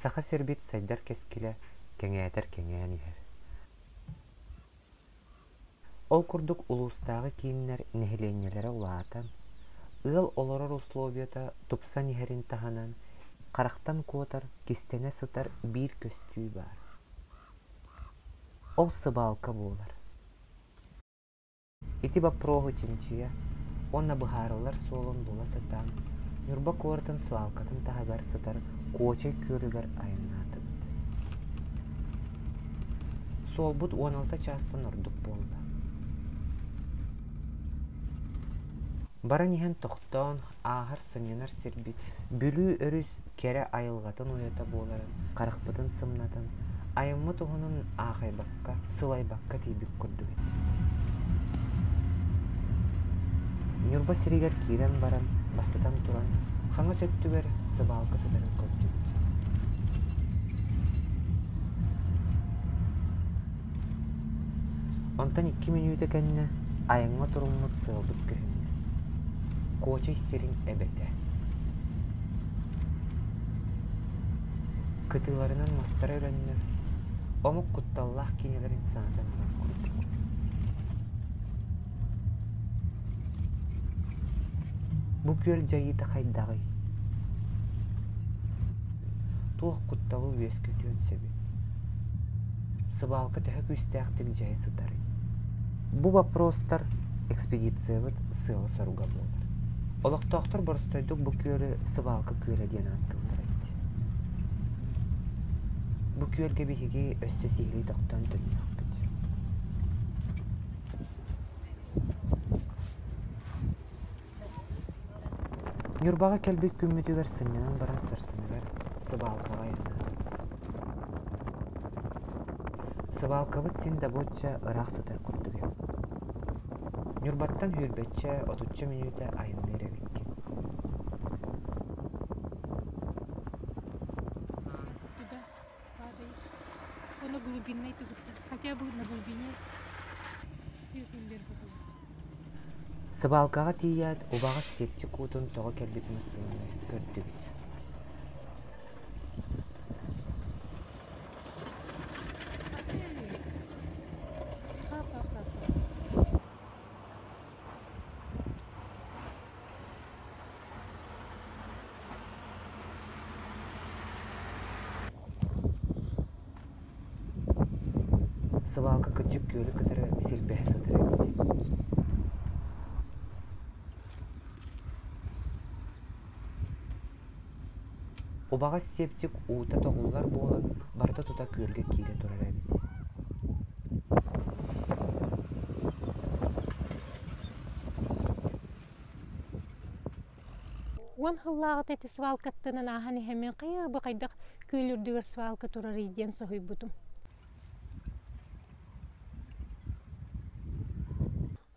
Саха сирбит сайдар кэскилэ кэҥээтэр кэҥээн иһэр. Ол курдук улуустааҕы кииннэр нэһилиэнньэлэрэ улаатан, ыал олорор условията тупсан иһэрин таһынан, харахтан куотар, кистэнэ сытар биир көстүү баар. Ол сыбаалка буолар. Ити боппуруоһу чинчийэ уонна быһаарыллар суолун була сатаан, Ньурба куоратын свалкатын таһыгар сытар Куочай күөлүгэр айаннаатыбыт. Суолбут 16 чаастан ордук буолла. Баран иһэн тохтоон, ааһар сынньанар сирбит Бүлүү өрүс кэрэ айылҕатын уйата буоларын харахпытын сымнатан, айаммыт уһунун аахайбакка, сылайбакка тиийбит курдук этибит. Ньурба сиригэр киирэн баран, бастатан туран, хаҥас өттүгэр сыбаалка сытарын көрдүбүт. Онтон икки мүнүүтэ кэннэ айаҥҥа туруммут сыалбыт көһүннэ. Куочай сирин эбэтэ. Кытыыларынан мастара өлөннөр, омук кутталлаах киинэлэрин санатан ылар курдук. Бу күөл дьайыыта хайдаҕый? Туох кутталы үөскэтиэн сөбүй? Сыбаалка төһө күүстээхтик дьайа сытарый? Бу боппуруостар экспедициябыт сыала-соруга буолар. Олохтоохтор боростуойдук бу күөлү сыбаалка күөлэ диэн ааттыыллар эбит. Бу күөлгэ биһиги өссө сиһилии тохтоон төннүөхпүт. Ньурбаҕа кэлбит күммүтүгэр сынньанан баран сарсыныгар сыбаалкаҕа айаннаатыбыт. Сыбаалкабыт син добуочча ыраах сытар курдук эбит. Ньурбаттан сүүрбэччэ, отучча мүнүүтэ айанныыр эбиккин. Туда падает. Оно глубинной тугуттар. Хотя бы на глубине. Сыбаалкаҕа тиийээт, убаҕас сиэпчик уутун тоҕо кэлбит массыынаны көрдүбүт. Сыбаалка кырдьык күөлү кытары силбэһэ сытар эбит. Убаҕас септик уута тоҕуллар буолан, барыта тута күөлгэ киирэ турар эбит. Уон сыллааҕыта ити свалкаттан ааһан иһэммин хайа бу хайдах күөл үрдүгэр свалка турарый диэн соһуйбутум.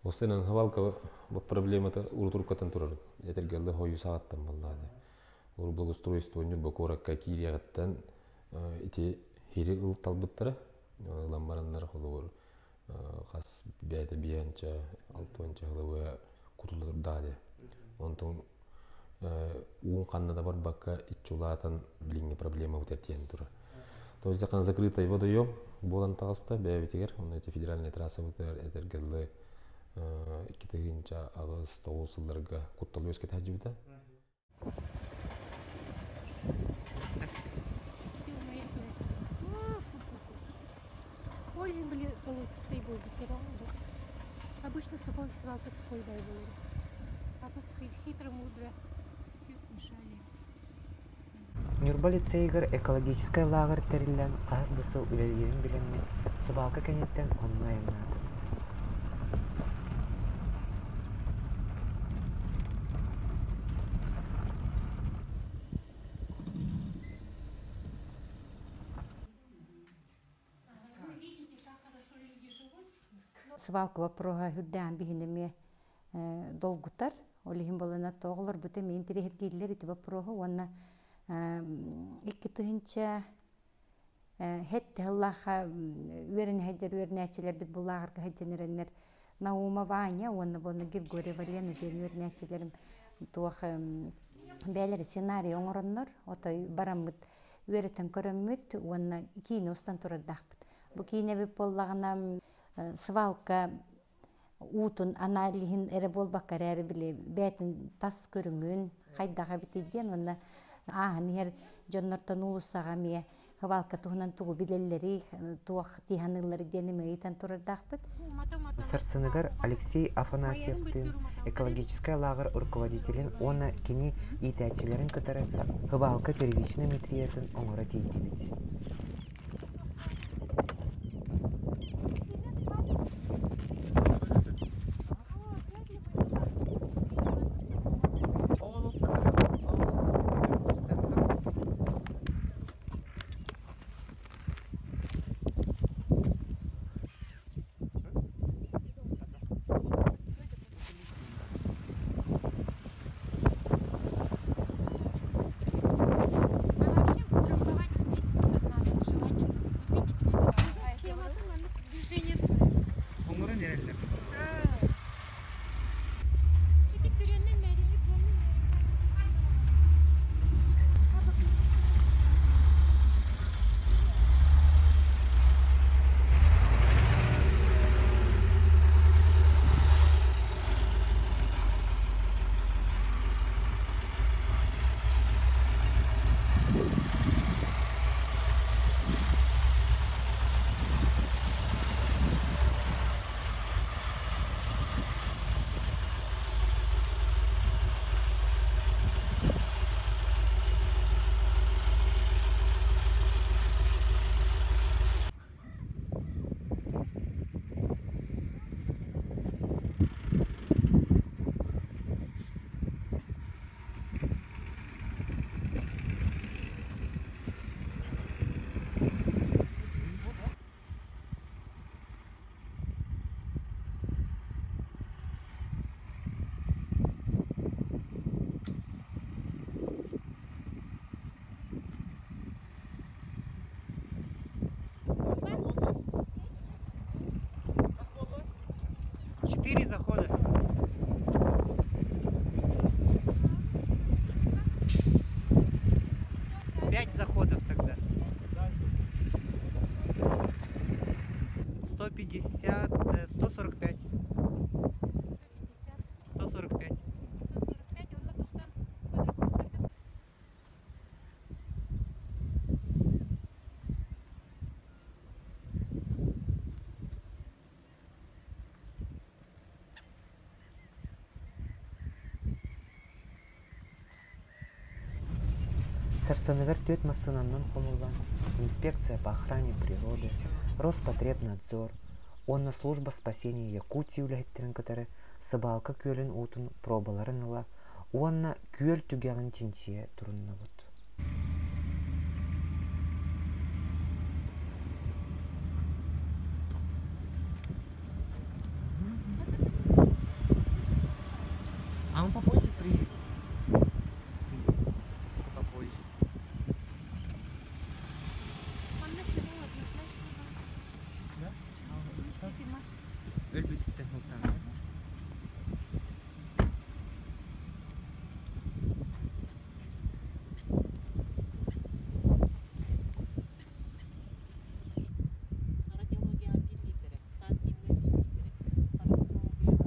Осенан свалка проблемата урутуркатын турар. Этергелле хою сааттан баллаады. Ур благоустройство Ньурба куоракка киириэҕиттэн ити хири ыл талбыттара. Ылан бараннар холобур хас бэйэтэ биэнчэ, алтуонча сылы кутулла турдаады. Онтон уун ханна да барбакка иччи улаатан билиҥҥи проблема бутэр тиэн турар. То есть закрытый водоем буолан таҕыста бэйэбитигэр, онно ити федеральная трасса бытыгар этэргэллы 2008-9 сылларга куттал үөскэтэ сылдьыбыта. Ой, блин, болотистый буолбут Обычно сухой свалка сухой буолар. А тут хитро мудро все смешали. Ньурба лицейигэр экологическай лааҕыр тэриллэн хас да сыл үлэлиирин билэммит, сыбаалка кэнниттэн онно айаннаатыбыт. Свалка вопроһа үрдээн биһини эмиэ долгутар. Ол иһин буолана тоҕолорбут эмиэ интэриэһиргииллэр ити боппуруоһу уонна икки тыһыынча һэттэ сыллаахха үөрэнэ сылдьар үөрэнээччилэрбит бу лааҕырга сылдьан эрэннэр Наума Ваня уонна буолна Григорьева Лена диэн үөрэнээччилэрим туох бэйэлэрэ сценарий оҥороннор отой бараммыт. Үөрэтэн көрөммүт уонна киинэ устан турардаахпыт. Бу киинэбит буоллаҕына свалка уутун аналиһын эрэ буолбакка эрээри били бэйэтин тас көрүҥүн хайдах эбитий диэн уонна ааһан иһэр дьоннортон уулуссаҕа эмиэ хыбаалка туһунан тугу билэллэрий, туох дии саныылларый диэн эмиэ ыйытан турардаахпыт. Сарсыныгар Алексей Афанасьевтыын экологическай лааҕыр руководителин уонна кини иитээччилэрин кытары Хыбаалка первичнай метриятын оҥоро тиийдибит. Четыре захода. Пять заходов тогда. 150, 145. 145. 145. Сарсыныгар түөрт массыынанан хомуллан Инспекция по охране природы, Роспотребнадзор уонна Служба спасения Якутии үлэһиттэрин кытары Сыбаалка күөлүн уутун пробаларын ыла уонна күөл түгэҕин чинчийэ туруннубут. А он попозже приедет. Приедет. Попозже. Да? Өлбүтүттэн һылтаан. Радиологияҕа биир лиитэрэ, сантимҥа үс лиитэрэ, паразитологияҕа биир лиитэрэ,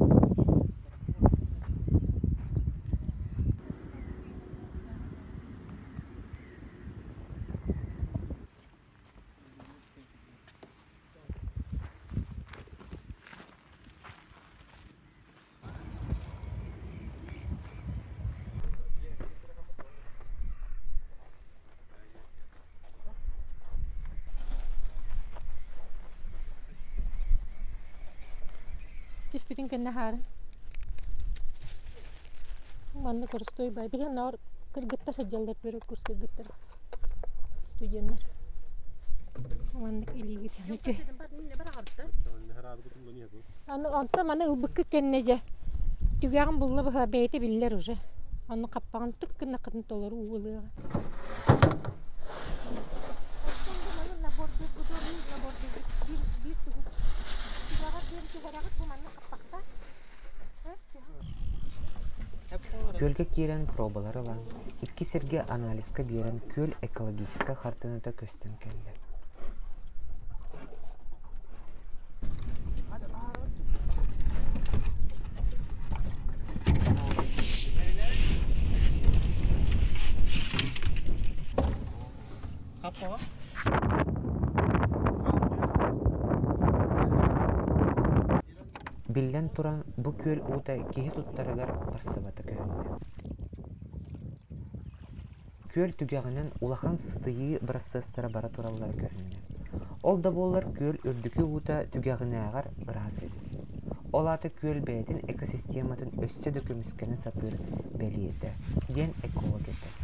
Түспүтүн кэннэ хаарын. Манна көрүстой бай. Биһи наар кыргыттар сылдьаллар бөрө курс кыргыттар студеннар. Маннык илиигит Аны онтон маны ылбыккыт кэннэ дьэ түгэҕин булла быһа бэйэтэ биллэр уже. Ону хаппаҕын тык гына хатын толору уу ылыаҕа. Күөлгэ киирэн пробалары ылан, Икки сиргэ анализка биэрэн күөл экологическай хартыыната көстөн кэллэ. Биллэн туран, бу күөл уута киһи туттарыгар барсыбата көһүннэ. Күөл түгэҕинэн улахан сытыйыы бырассыастара бара тураллара көһүннэ. Ол да буоллар күөл үрдүкү уута түгэҕинээҕэр ыраас эбит. Ол аата күөл бэйэтин экосистематын өссө да көмүскэнэ сатыыр бэлиэтэ, диэн эколог этэр.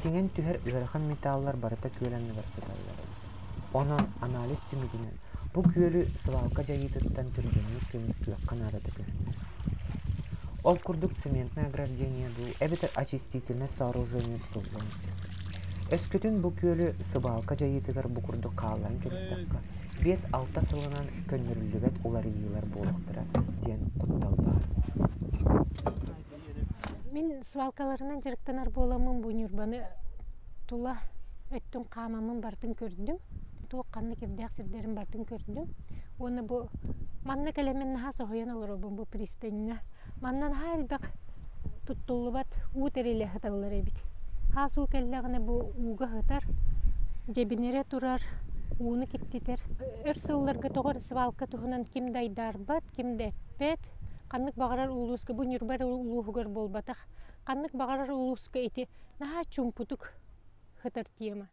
Сиҥэн түһэр ыарахан металлар барыта күөл анныгар сыталлар эбит. Онон анализ түмүгүнэн бу күөлү свалка дьайыытыттан түргэнник көмүскүөххэ наадата көһүннэ. Ол курдук цементное ограждение дуу эбэтэр очистительное сооружение тутуллуон сөп. Өскөтүн бу күөлү сыбаалка дьайыытыгар бу курдук хаалларан кэбистэххэ, 5-6 сылынан көннөрүллүбэт уларыйыылар буолуохтара диэн куттал баар. Мин свалкаларынан дьарыктанар буоламмын бу Ньурбаны тула өттүн хаамаммын барытын көрдүм. Туох ханнык кирдээх сирдэрин барытын көрдүм. Уонна бу манна кэлэммин наһаа соһуйан олоробун бу пристаньҥа. Манна наһаа элбэх туттуллубат уу тэрилэ сыталлар эбит. Хаас уу кэллэҕинэ бу ууга сытар, дьэбинирэ турар, ууну киттитэр. Өр сылларга тоҕо эрэ свалка туһунан ким да айдаарбат, ким да эппэт. Ханнык баҕарар улууска, бу Ньурба эрэ улууһугар буолбатах, ханнык баҕарар улууска ити наһаа чуумпутук сытар тема.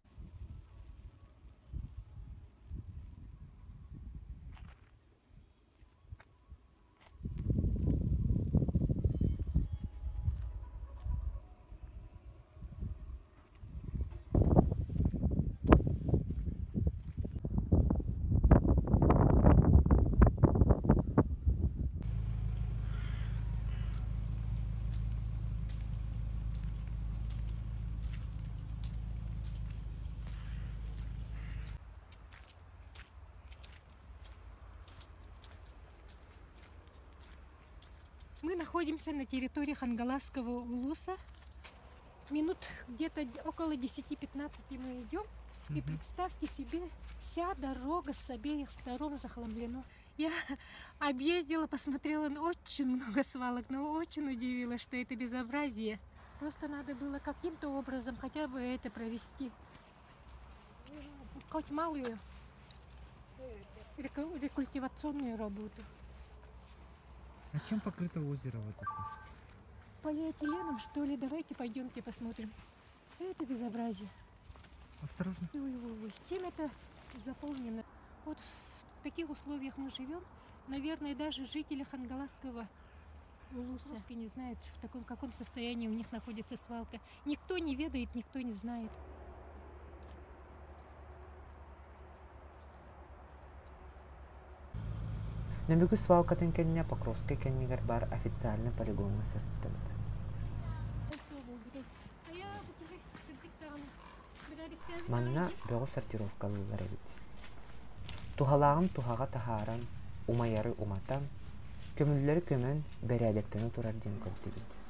Мы находимся на территории Хангаласского улуса. Минут где-то около 10-15 мы идем. И представьте себе, вся дорога с обеих сторон захламлена. Я объездила, посмотрела на очень много свалок, но очень удивилась, что это безобразие. Просто надо было каким-то образом хотя бы это провести. Хоть малую рекультивационную работу. А чем покрыто озеро вот это? Полиэтиленом, что ли? Давайте пойдемте посмотрим. Это безобразие. Осторожно. Ой-ой-ой, чем это заполнено? Вот в таких условиях мы живем. Наверное, даже жители Хангаласского улуса не знают, в таком каком состоянии у них находится свалка. Никто не ведает, никто не знает. Нөмүгү свалкатын кэннэ Покровскай кэннигэр баар официальнай полигоҥҥа сырыттыбыт. Манна бөҕү сортировкалыыллар эбит. Туһалааҕын туһаҕа таһааран, умайары уматан, көмүллэри көмөн, бэрээдэктэнэ турар диэн көрдүбүт.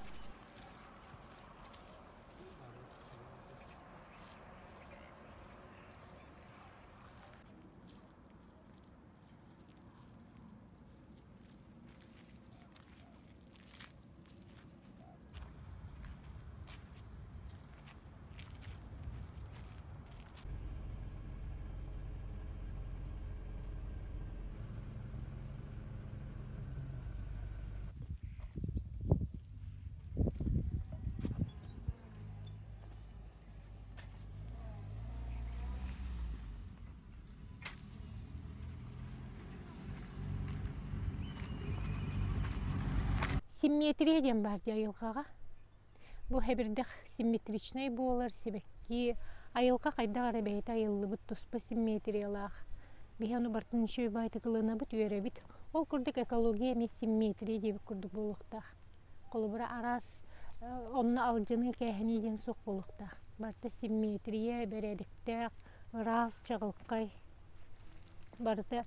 Симметрия диэн баар дии айылҕаҕа. Бу хэбирдэх симметричнай буолар сибэкки айылҕа хайдах эрэ бэйэтэ айыллыбыт туспа симметриялаах. Биһи ону барытын үчүгэй баҕайытык ылынабыт, үөрэбит. Ол курдук экология эмиэ симметрия диэбит курдук буолуохтаах. Холобура, араас онно алдьаныы, кээһэнии диэн суох буолуохтаах. Барыта симметрия, бэрээдэктээх, ыраас, чаҕылхай. Барыта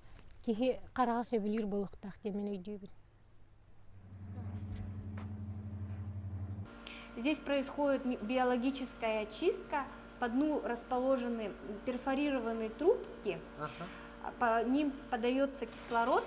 киһи хараҕа сөбүлүүр буолуохтаах диэн мин өйдүүбүн. Здесь происходит биологическая очистка. По дну расположены перфорированные трубки. Ага. По ним подается кислород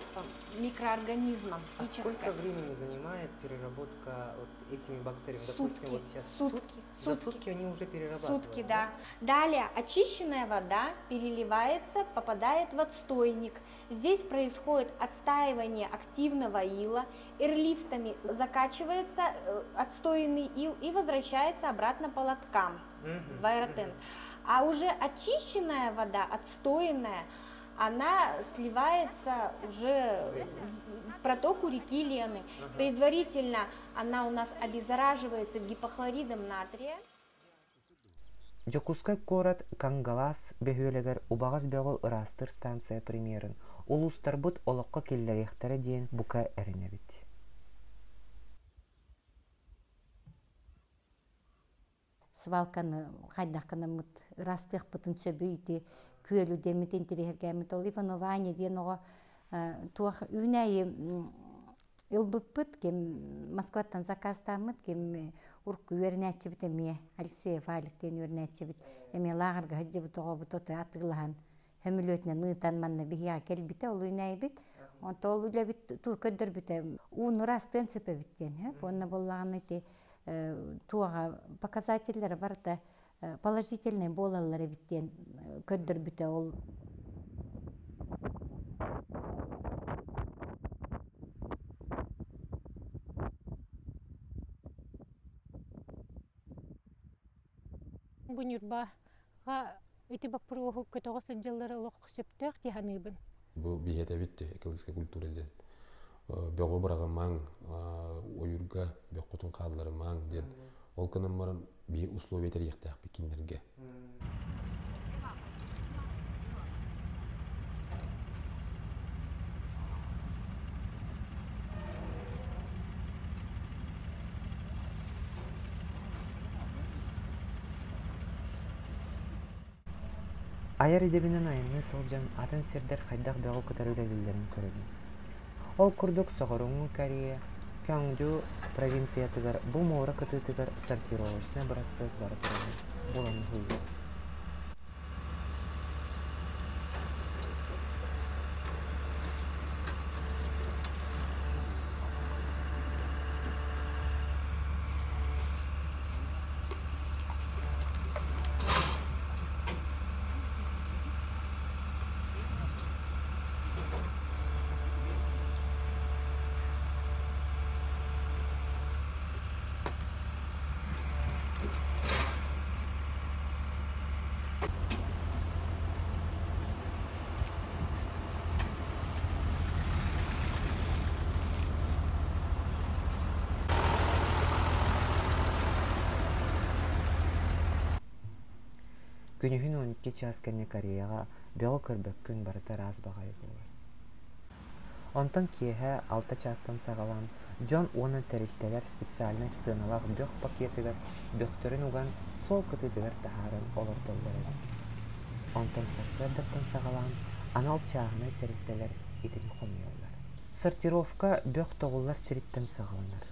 микроорганизмам. А сколько времени занимает переработка вот этими бактериями? Допустим, Сутки. вот сейчас Сутки. За Сутки. сутки они уже перерабатывают? Сутки, да. Далее очищенная вода переливается, попадает в отстойник. Здесь происходит отстаивание активного ила, эрлифтами закачивается отстойный ил и возвращается обратно по лоткам в аэротенк. А уже очищенная вода, отстоянная, она сливается уже в протоку реки Лены. Предварительно она у нас обеззараживается гипохлоридом натрия. Дьокуускай куорат Кангалаас бөһүөлэгэр убаҕас бөҕү ыраастыыр станция премьерин улуустарбыт олоххо киллэриэхтэрэ диэн бука эрэнэбит. Свалканы хайдах гынаммыт ырастыахпытын сөбүй ити күөлү диэммит интириэһиргээммит ол Иванова Аня диэн оҕо туох үүнээйи ылбыппыт ким Москваттан заказтааммыт ким урукку үөрэнээччибит эмиэ Алексеев Алик диэн үөрэнээччибит эмиэ лааҕырга сылдьыбыт оҕобут отой атыылаһан сөмөлүөтүнэн ыытан манна биһиэхэ кэлбитэ ол үүнээйибит онто ол үлэбит туу көрдөрбүтэ ууну ырастыан сөп эбит диэн уонна буоллаҕына ити туоҕа показателлэрэ барыта положительный буолаллар эбит диэн көрдөрбүтэ ол. Бу Ньурбаҕа ити боппуруоһу көтөҕө сылдьаллара олох сөптөөх дии саныыбын. Бу биһиэтэбит экологическая культура диэн. Бөҕү быраҕымаҥ, ойуурга бөххүтүн хаалларымаҥ диэн. Ол гынан баран биһи условия тэрийиэхтээхпит кинилэргэ. Айар идэбинэн айанныы сылдьан атын сирдэр хайдах бөҕү кытары үлэлииллэрин көрөбүн. Ол курдук Соҕурууҥҥу Корея Кёҥдьу провинциятыгар бу муора кытыытыгар сортировочнай бырассыас бара турарын булан уһуйбут. Күнүһүн 12 чаас кэннэ Кореяҕа бөҕү көрбөккүн барыта ыраас баҕайы буолар. Онтон киэһэ 6 чаастан саҕалаан дьон уонна тэрилтэлэр специальнай сценалаах бөх пакетыгар бөхтөрүн уган суол кытыытыгар таһааран олордоллор эбит. Онтон сарсыардаттан саҕалаан анал чааһынай тэрилтэлэр итини хомуйаллар. Сортировка бөх тоҕуллар сириттэн саҕаланар.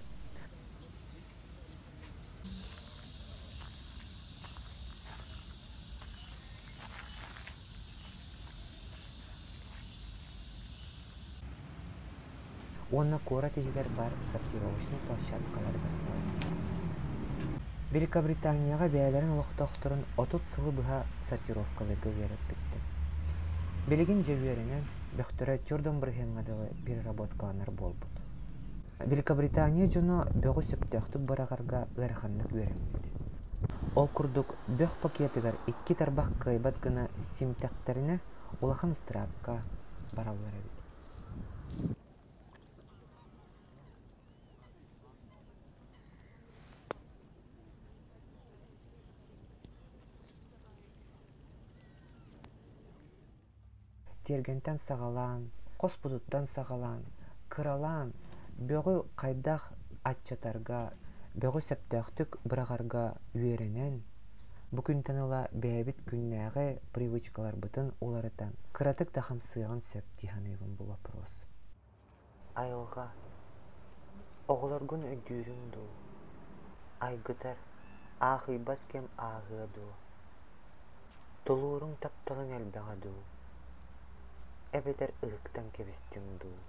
Уонна куорат иһигэр баар сортировочнай площадкаларыгар салаллар. Великобританияҕа бэйэлэрин олохтоохторун 30 сылы быһа сортировкалыырга үөрэппиттэр. Билигин дьэ үөрэнэн, бөхтөрө твердом бырыһыаҥҥа дылы переработкаланар буолбут. Великобритания дьоно бөҕү сөптөөхтүк быраҕарга ыараханнык үөрэммит. Ол курдук бөх пакетыгар икки тарбах кыайбат гына симтэхтэринэ улахан ыстыраапка бараллар эбит. Тиэргэнтэн саҕалаан, хоспутуттан саҕалаан, кыралаан бөҕү хайдах аччатарга, бөҕү сөптөөхтүк быраҕарга үөрэнэн, бу күнтэн ыла бэйэбит күннээҕи привычкаларбытын уларытан, кыратык да хамсыаҕын сөп дии саныыбын бу вопрос. Айылҕа, оҕолоргун өйдүүрүҥ дуу, айгытар, аахыйбат кэм ааһыа дуо, тулууруҥ тапталыҥ элбэҕэ дуу, эбэтэр ыһыктан кэбистиҥ дуу.